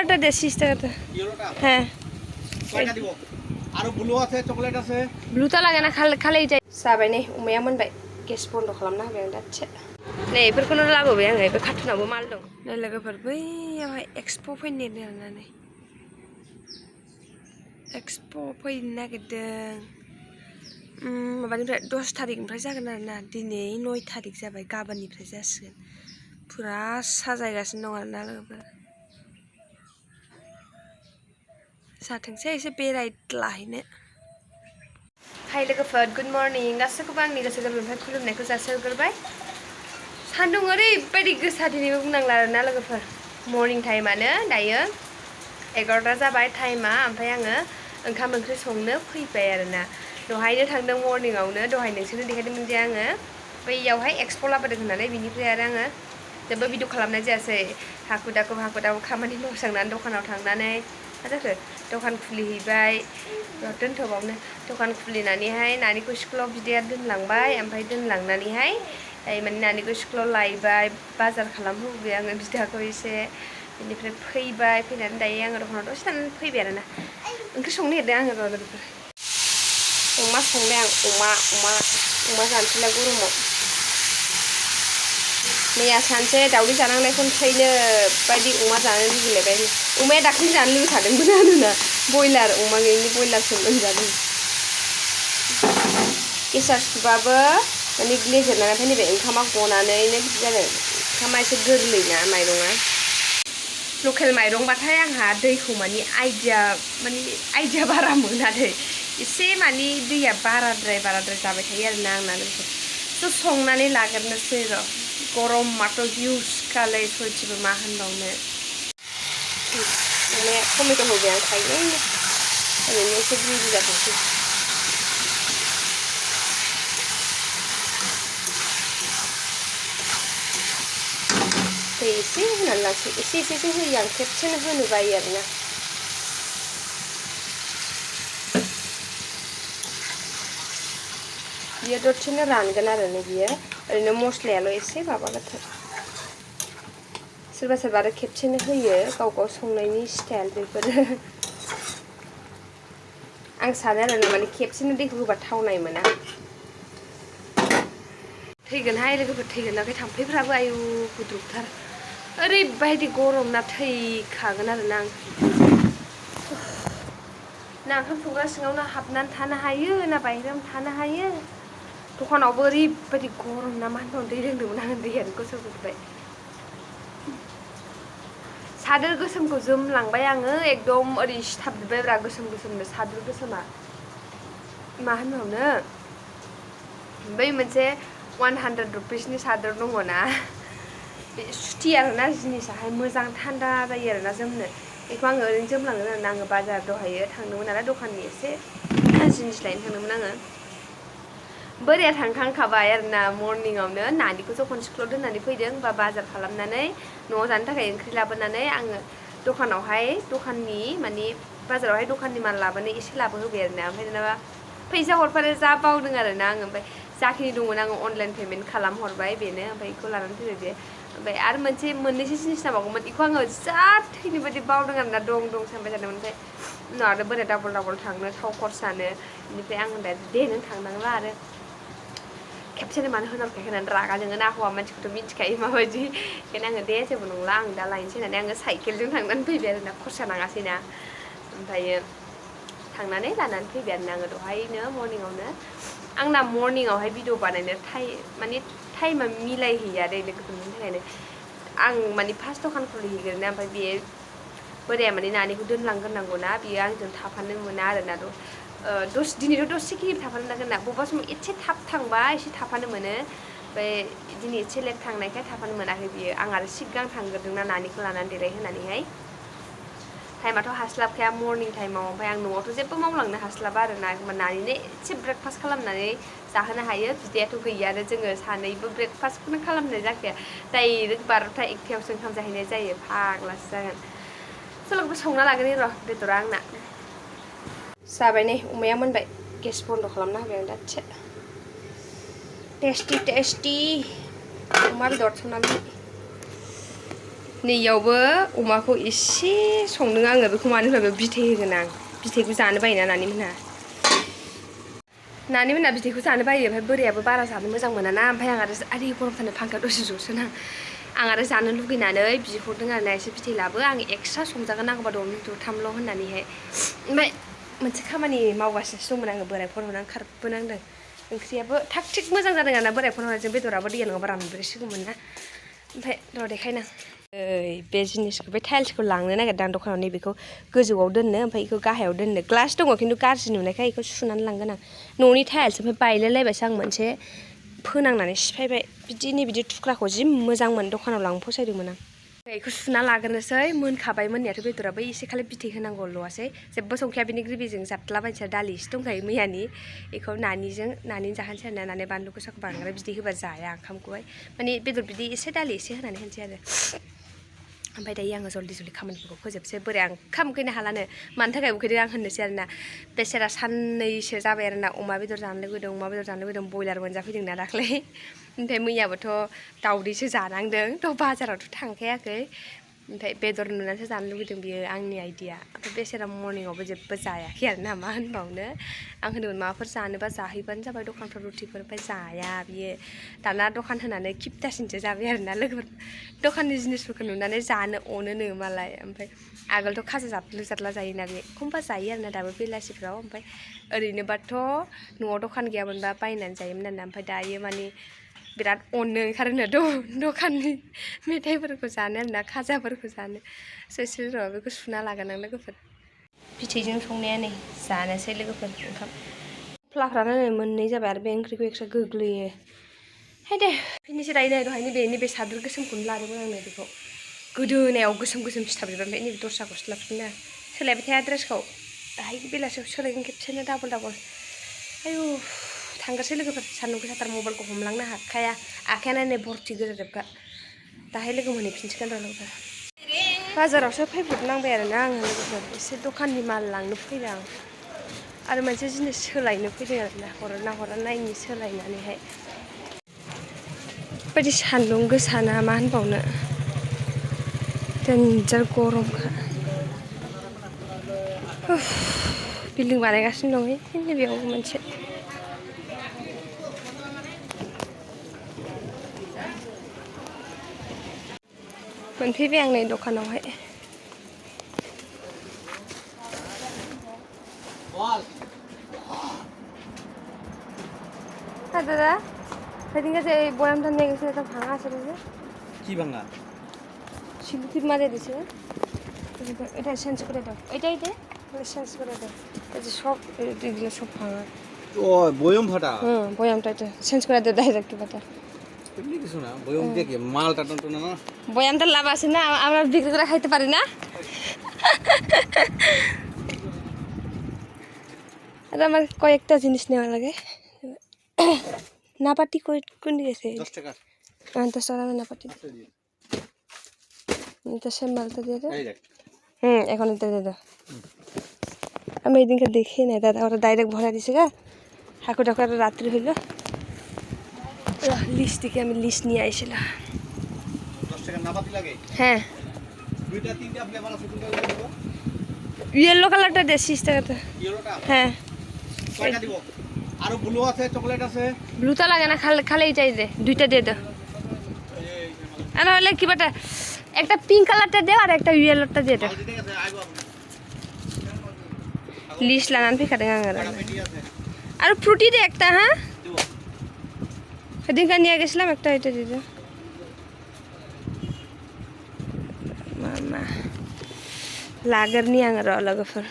ইয়েলোটা দে 60 টাকাটা হ্যাঁ কয়টা দিব আর ব্লু আছে চকলেট আছে ব্লুটা লাগে না খালি যাই जाबाय नै अमाया मोनबाय गेस बन्द खालामना होबाय आं दासो नै बेफोरखौनो लाबोबाय आङो बे कार्टुनावबो माल दं नै लोगोफोर बैयावहाय एक्सप' फैनो नागिरनानै एक्सप' फैनो नागिरदों माबानिफ्राय 10 थारिखनिफ्राय जागोन आरोना दिनै 9 थारिख जाबाय गाबोननिफ्राय जासिगोन फुरा साजायगासिनो दं आरोना लोगोफोर जाथोंसै एसे बेरायद्लाहैनो हाय लोगोफोर गुड मर्निं गासैखौबो आंनि गोसो गोरबोनिफ्राय खुलुमनायखौ जासिहरग्रोबाय सान्दुं ओरैबायदि गोसा दिनैबो बुंनांला आरोना लोगोफोर मर्निं टाइमानो दायो 11टा जाबाय टाइमा ओमफ्राय आङो ओंखाम ओंख्रि संनो फैबाय आरोना दहायनो थांदों मर्निंआवनो दहाय नोंसोरनो देखायदोंमोन जे आङो बैयावहाय एक्सप' लाबोदों होननानै बिनिफ्राय आरो आङो जेबो भिडिअ खालामनाय जायासै हाखु दाखु खामानि मावस्रांनानै दखानाव थांनानै मा जाखो दखान खुलिहैबाय दोनथ'बावनो दखान खुलिनानैहाय नानिखौ स्कुलाव बिदाया दोनलांबाय ओमफ्राय दोनलांनानैहाय माने नानिखौ स्कुलाव लायबाय बाजार खालामहोबाय आङो बिदाखौ एसे बेनिफ्राय फैबाय फैनानै दायो आङो दखानाव दसे थानानै फैबाय आरोना ओंख्रि संनो नागिरदों आङो र' लोगोफोर अमा संबाय आं अमा जानोसैलाय गरमाव मैया सानसे दावदै जानांनायखौनो थैनो बायदि अमा जानो लुगैलायबाय अमाया दाख्लै जानो लुगैखादोंमोन आरोना बयलार अमा गैयिनि बयलारसो मोनजादों गेसार सुबाबो माने ग्लेजेरनानै ओमफ्राय नैबे ओंखामा गनानैनो बिदि जादों ओंखामा एसे गोरलैना माइरङा लकेल माइरंबाथाय आंहा दैखौ माने आइडिया बारा मोना दै एसे माने दैया बाराद्राय जाबाय थायो आरोना आंना थ' संनानै लाग्रोनोसै र' गरमाथ' हिउसखालै सयथिबो मा होनबावनो अमाया टमेट' होबाय आं थाइनैनो ओरैनो एसे ग्रेभि जाथोंसै दै एसे होनानै लांसै एसेसो होयो आं खेबसेनो होनो बायो आरोना बियो दसेनो रानगोन आरो नै बियो ओरैनो मस्लायाल' एसे माबागोन सोरबा आरो खेबसेनो होयो गाव संनायनि स्टाइल बेफोरो आं सानो आरोना माने खेबसेनो दैखौ होबा थावनाय मोना थैगोनहाय लोगोफोर थैगोन थाम्फैफ्राबो आयु गुदुंथार ओरैबायदि गरम ना थैखागोन आरोना आं ना ओंखाम संग्रा सिङावनो हाबनानै थानो हायो ना बाहेरायावनो थानो हायो दखानावबो ओरैबायदि गरम ना मा होनबावनो दै लोंदोंमोन आङो दैयानो गोसोजोबबाय सादोर गोसोमखौ जोमलांबाय आङो एकदम ओरै सिथाबजोब्बायब्रा गोसोमनो सादोर गोसोमा मा होनबावनो बै मोनसे 100 रुपिसनि सादोर दङना बे सुथि आरोना जिनिसाहाय मोजां थान्दा जायो आरोना जोमनो बेखौ आङो ओरैनो जोमलांगोन आरोना आङो बाजार दहायो थांदोंमोन नालाय दखाननि एसे जिनिस लायनो थांदोंमोन आङो बोराया थांखांखाबाय आरोना मर्निंआवनो नानिखौ जखन स्कुलाव दोननानै फैदों बा बाजार खालामनानै न'आव जानो थाखाय ओंख्रि लाबोनानै आङो दखाननि माने बाजारावहाय दखाननि माल लाबोनो एसे लाबोहोबाय आरोना ओमफ्राय दाना फैसा हरफानो जा बावदों आरोना आङो ओमफ्राय जाखिनि दंमोन आङो अनलाइन पेमेन्ट खालामहरबाय बेनो ओमफ्राय बेखौ लानानै फैबाय बे ओमफ्राय आरो मोननैसो जिनिस नांबावगौमोन बेखौ आङो जा थैनो बायदि बावदों आरोना दं सानबाय थादोंमोन ओमफ्राय उनाव आरो बोराया डाबल थांनो थाव खरसानो बेनिफ्राय आं होनबाय दे नों थांनांला आरो खेबसेनो मानो होनांखाय होनानै रागा जोङो ना हौवा मानसिखौथ' मिथिखायो माबायदि बेखायनो आङो दे जेबो नंला आं दा लायनोसै होननानै आङो साइकेलजों थांनानै फैबाय आरोना खरसा नाङासैना ओमफ्रायो थांनानै लानानै फैबाय आरोना आङो दहायनो मर्निंआवनो आंना मर्निंआवहाय भिडिअ बानायनो टाइमा मिलायहैया दै लोगोफोरनि थाखायनो आं माने फार्स्ट दखान खुलिहैगोन ना ओमफ्राय बे बोराया माने नानिखौ दोनलांग्रोनांगौ ना बियो आंजों थाफानो मोना आरोना दिनैथ' दसेखिनि थाफानो नांगोन ना बबेबा समाव एसे थाब थांबा एसे थाफानो मोनो ओमफ्राय दिनै एसे लेट थांनायखाय थाफानो मोनाखै बियो आं आरो सिगां थांग्रोदोंना नानिखौ लानानै देलायहोनानैहाय टाइमाथ' हास्लाबखाया मर्निं टाइमाव ओमफ्राय आं न'आवथ' जेबो मावलांनो हास्लाबा आरोना एखमबा नानिनो एसे ब्रेकफास्ट खालामनानै जाहोनो हायो बिदायाथ' गैयानो जोङो सानैबो ब्रेकफास्टखौनो खालामनाय जाखाया डाइरेक्ट 12टा 1टायावसो ओंखाम जाहैनाय जायो फाग्लासो जागोन सोलोंबो संना लागोन र' बेदरा आंना जाबाय नै अमाया मोनबाय गेस बन्द खालामना होबाय आं दासो टेस्टि अमा बेदर संनानै नैयावबो अमाखौ एसे संदों आङो बेखौ मानो होनबा बिथै होगोन आं बिथैखौ जानो बायोना नानिमोनहा बिथैखौ जानो बायो ओमफ्राय बोरायाबो बारा जानो मोजां मोना ना ओमफ्राय आं आरो आरै गरमथारनो फांखायाव दसे ज'सोना आं आरो जानो लुगैनानै बिहरदों आरोना एसे बिथै लाबो आं एक्सट्रा संजागोन नांगौबा दरथामल' होननानैहाय ओमफ्राय मोनसे खामानि मावगासिनोसो दंमोन आङो बोराय फन हरनानै खारबोनांदों ओंख्रियाबो थाग थिग मोजां जादों आरोना बोराय फन हरनायजों बेदराबो दैया नङाबा रानब्रेसिगौमोन ना ओमफ्राय र' देखायनां बे जिनिसखौ बे टाइल्सखौ लांनो नागिरदां दखानाव नैबेखौ गोजौआव दोननो ओमफ्राय बेखौ गाहायाव दोननो ग्लास दङ खिन्थु गाज्रि नुनायखाय बेखौ सुनानै लांगोन आं न'नि टाइल्स ओमफ्राय बायलायलायबायसो आं मोनसे फोनांनानै सिफायबाय बिदि थुख्राखौ जि मोजांमोन दखानाव लांनो फसायदोंमोन आं बेखौ सुना लाग्रोनोसै मोनखाबाय मोननायाथ' बेदराबो एसे खालि बिथै होनांगौल'आसै जेबो संखाया बिनि ग्रेभिजों जाद्लाबायनोसै दालि एसे दंखायो मैयानि बेखौ नानि जाहोनोसै आरोना नानि बानलु गोसाखौ बांद्राय बिदै होबा जाया ओंखामखौहाय माने बेदर बिदै एसे दालि एसे होनानै होनोसै आरो ओमफ्राय दायो आङो जल्दि खामानिफोरखौ फोजोबसै बोरै आं ओंखाम उखैनो हालानो मानि थाखाय उखैदों आं होननोसै आरोना बेसेरा साननैसो जाबाय आरोना अमा बेदर जानो लुगैदों बयलार मोनजाफैदोंना दाख्लै ओमफ्राय मैयाबोथ' दाउदैसो जानांदों थ' बाजारावथ' थांखायाखै ओमफ्राय बेदर नुनानैसो जानो लुगैदों बियो आंनि आइडिया ओमफ्राय बेसेरा मर्निंआवबो जेबो जायाखै आरोना मा होनबावनो आं होनदोंमोन माबाफोर जानोबा जाहैबानो जाबाय दखानफ्राव रुटिफोर ओमफ्राय जाया बियो दाना दखान होनानै खिप्तासिनसो जाबाय आरोना लोगोफोर दखाननि जिनिसफोरखौ नुनानै जानो अनोनो मालाय ओमफ्राय आगोलथ' खाजा जाद्ला जायोना बे एखमबा जायो आरोना दाबो बेलासिफ्राव ओमफ्राय ओरैनोबाथ' न'आव दखान गैयामोनबा बायनानै जायोमोन आरोना ओमफ्राय दायो माने बिराद अननो ओंखारोनो दखाननि मेथाइफोरखौ जानो आरोना खाजाफोरखौ जानो सोर र' बेखौ सुना लागोन आं लोगोफोर बिथैजों संनाया नै जानोसै लोगोफोर ओंखाम फ्लाफ्रानो नै मोननै जाबाय आरो बे ओंख्रिखौ एक्सट्रा गोग्लैयो हाय दे बिनिसो दायो नै दहाय नैबे सादोर गोसोमखौनो लादोंमोन आं नै बेखौ गोदोनायाव गोसोम सिथाबजोबबाय ओमफ्राय नैबे दस्रा गस्ला लाफिनना सोलायबाय थाया ड्रेसखौ दाहाय बेलासियाव सोलायगोन खेबसेनो डाबल आयु थांगोरसै लोगोफोर सान्दुं गोसाथार मबाइलखौ हमलांनो हाखाया आखायानो नै भर्ति गोजाजोबखा दाहाय लोगो मोनहैफिनसिगोन र' लोगोफोर बाजारावसो फैब्रबनांबाय आरोना आङो लोगोफोर एसे दखाननि माल लांनो फैदों आं आरो मोनसे जिनिस सोलायनो फैदों आरोना हरा नायनि सोलायनानैहाय बायदि सान्दुं गोसाना मा होनबावनो देन्जार गरमखा बिल्डिं बानायगासिनो दं नैबेयाव मोनसे मोनफैबाय आं नै दखानावहाय দাদা সেদিনকে যে এই বয়ামটা নিয়ে গেছে এটা ভাঙা আছে যে কি ভাঙা শিলুটি মারে দিছে এটা চেঞ্জ করে দাও এটাই দে চেঞ্জ করে দাও এই যে সব এগুলো সব ভাঙা ও বয়ম ফাটা বয়ামটা এটা চেঞ্জ করে দাও ডাইরেক্ট কথা এমনি কিছু না বয়ম দিয়ে কি মালটা টন না বয়ামটা লাভ আছে না আমরা বিক্রি করে খাইতে পারি না আর আমার কয়েকটা জিনিস নেওয়া লাগে নাপাতি কোন দিয়েছে 10 টাকা 10 টাকা নাপাতি এটা সে মালটা দিয়ে দাও এই দেখ এখন এটা দিয়ে দাও আমি এদিনকে দেখি না দাদা ওরা ডাইরেক্ট ভরা দিছে গা ঠাকুর ঠাকুর রাত্রি হইল লিস্ট থেকে আমি লিস্ট নিয়ে আইছিলাম 10 টাকা নাপাতি লাগে হ্যাঁ দুইটা তিনটা ফ্লেভার আছে কোনটা দেব ইয়েলো কালারটা দে 30 টাকাতে ইয়েলোটা হ্যাঁ কয়টা দিব আর ব্লু আছে চকলেট আছে ব্লুটা লাগে না খালি এটাই দে দুইটা দিয়ে দাও আর হলে কিবাটা একটা পিঙ্ক কালারটা দে আর একটা ইয়েলোটা দিয়ে দাও লিস্ট লাগান ফেকাদেন আর ফ্রুটি দে একটা হ্যাঁ সেদিনকে নিয়ে গেছিলাম একটা এটা দিয়ে দাও मामा लागर नहीं आंग र लोगोफोर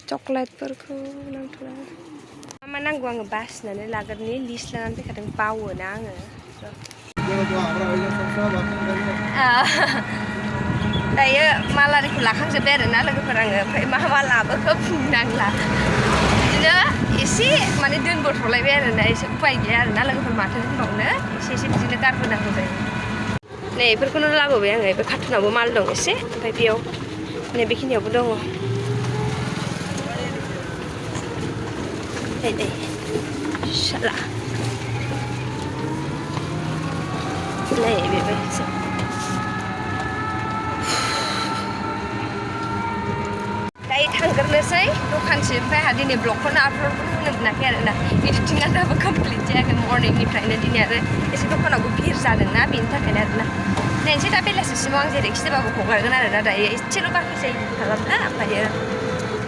चक्लेटफोरखौ नांथ'ला मामा नांगौ आङो बासिनानै लागोरनि लिस्ट लानानै फैखादों बावोना आङो दायो मालारिखौ लाखांजोब्बाय आरोना लोगोफोर आङो ओमफ्राय मा मा लाबोखो बुंनांला बिदिनो एसे माने दोनबोथ'लायबाय आरोना एसे उपाय गैया आरोना लोगोफोर माथो होनबावनो एसे बिदिनो गारबोनांगौ जायो नै बेफोरखौनो लाबोबाय आङो बे कार्टुनावबो माल दं एसे ओमफ्राय बेयाव नै बेखिनियावबो दङ नै साला नै बेबो थांनोसै दखानसिम ओमफ्राय आंहा दिनै ब्लगखौनो आपल'ड होनो मोनाखै आरोना एडिटिंआ दाबो कमप्लिट जायाखै मर्निंनिफ्रायनो दिनै आरो एसे दखानावबो भिर जादोंना बेनि थाखायनो आरोना नायनोसै दा बेलासिसिमाव आं जेरैखि जाबाबो हगारगोन आरोना दायो एसेल' बाखिसै एडिट खालामना ओमफ्रायो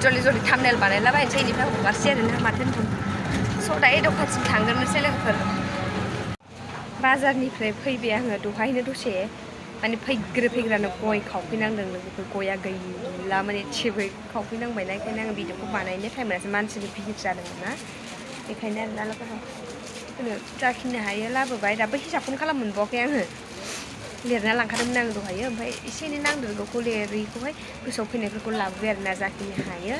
जल्दि थाम्बनेल बानायलाबायनोसै बेनिफ्राय हगारसै आरोना माथो होनबावनो स' दायो दखानसिम थांग्रोनोसै लोगोफोर बाजारनिफ्राय फैबाय आङो दहायनो दसे माने फैग्रानो गय खावफैनांदों लोगोफोर गया गैला माने एसेबो खावफैनांबायना बेखायनो आङो भिडिअखौ बानायनो टाइम मोनासै मानसिबो भिर जादोंमोन ना बेखायनो आरोना लोगोफोर जाखिनि हायो लाबोबाय दाबो हिसाबखौनो खालाम मोनबावाखै आङो लिरना लांखादोंमोन आं दहायो ओमफ्राय एसे एनै नांदेरगौखौ लिरैखौहाय गोसोआव फैनायफोरखौ लाबोबाय आरोना जाखिनि हायो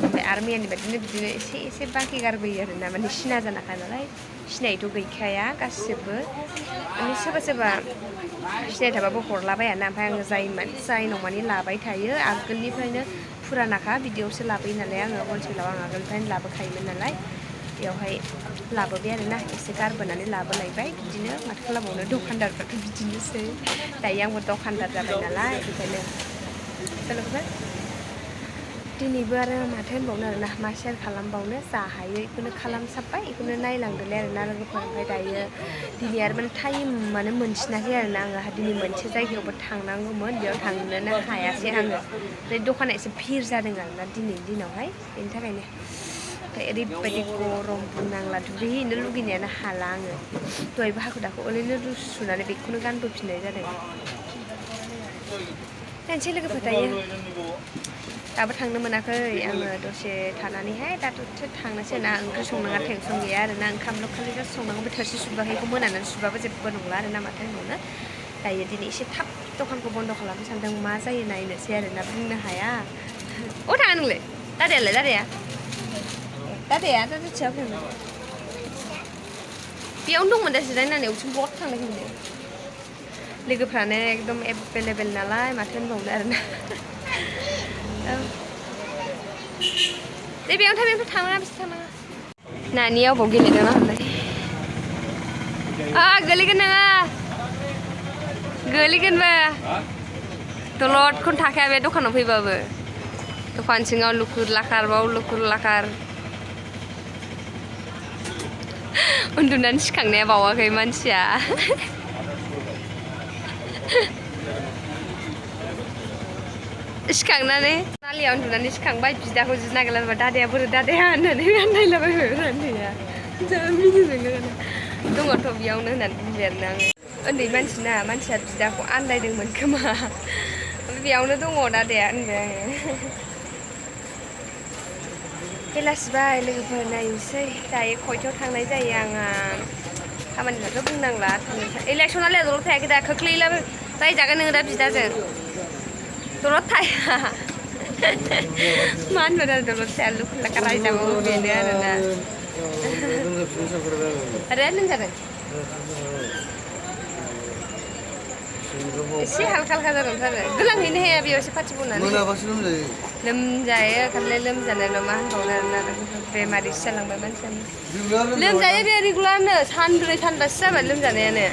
ओमफ्राय आरो मैयानि बादिनो बिदिनो एसे बाखि गारबोयो आरोना माने सिना जानाखा नालाय सिनायथ' गैखाया गासिबो माने सोरबा सिनाय थाबाबो हरलाबायाना ओमफ्राय आङो जायनाव माने लाबाय थायो आगोलनिफ्रायनो फुरानाखा बिदियावसो लाबोयो नालाय आङो हलसेलाव आं आगोलनिफ्रायनो लाबोखायोमोन नालाय बेवहाय लाबोबाय आरोना एसे गारबोनानै लाबोलायबाय बिदिनो माथो खालामबावनो दखानदारफ्राथ' बिदिनोसै दायो आंबो दखानदार जाबाय नालाय बेखायनो लोगोफोर दिनैबो आरो माथो होनबावनो आरोना मा शेयार खालामबावनो जा हायो बेखौनो खालामसाबबाय बेखौनो नायलांदोलाय आरोना लोगोफोर ओमफ्राय दायो दिनै आरो माने टाइमानो मोनसिनाखै आरोना आङो दिनै मोनसे जायगायावबो थांनांगौमोन बेयाव थांनोनो हायासै आङो ओमफ्राय दखाना एसे भिर जादों आरोना दिनैनि दिनावहाय बेनि थाखायनो ओमफ्राय ओरैबायदि गरम बुंनांला दुगैहैनो लुगैनायानो हाला आङो दहायबो हाखु दाखु ओरैनो रुसुनानै बेखौनो गानबोफिननाय जादों नायनोसै लोगोफोर दायो दाबो थांनो मोनाखै आङो दसे थानानैहाय दाथ' थांनोसै ना ओंख्रि संनाङा टेनसन गैया आरोना ओंखामल' खालि जास्ट संनांगौ थोरसि सुबाखैखौ मोनानानै सुबाबो जेबो नंला आरोना माथो होनबावनो दायो दिनै एसे थाब दखानखौ बन्द' खालामनो सानदों मा जायो नायनोसै आरोना बुंनो हाया अ थाङा नोंलाय दादाया दादाथिया फैमोन बेयावनो दंमोन दा जिरायनानै अबेसिम ब्लड थांनायखौ मोनो लोगोफ्रानो एकदम एभेलेबेल नालाय माथो होनबावनो आरोना दे बेयावनो थाङा बिसोर थाङा नानि अबाव गेलेदों होनलाय गोलैगोन नोङो गोलैगोनबो दलदखौनो थाखाया बे दखानाव फैबाबो दखान सिङाव लुखुर लाखार बाव लुखुर लाखार उन्दुनानै सिखांनाया बावाखै मानसिया सिखांनानै नालियाव उन्दुनानै सिखांबाय बिदाखौ जि नागिरलाबाय दादाया बोरै दादाया होननानै नायलाबायबाय रान्दैया जा मिनिजोंनो दङथ' बेयावनो होननानै बुंबाय आरोना आङो उन्दै मानसिया बिदाखौ आन्दायदोंमोन खोमा ओमफ्राय बेयावनो दङ दादाया होनबाय आङो बेलासिबाय लोगोफोर नायनोसै दायो खयथायाव थांनाय जायो आंहा खामानिफ्राथ' बुंनांला इलेक्सनालाय दलद थायाखै दा खोख्लैलाबो रायजागोन नोङो दा बिदाजों दलद थाया मा होनबा दा दलद थाया लुखुर लाखा रायजाबाबो बेनो आरोना आरो लोमजादों एसे हालखा जादोंथ' आरो गोलांहैनो हाया बेयाव एसे पाथि बनानै लोमजायो खालि लोमजानायल' मा होनबावनो आरोना बेमारिसो जालांबाय मानसियानो लोमजायो बे रेगुलारनो सानब्रै सानबासो जाबाय लोमजानायानो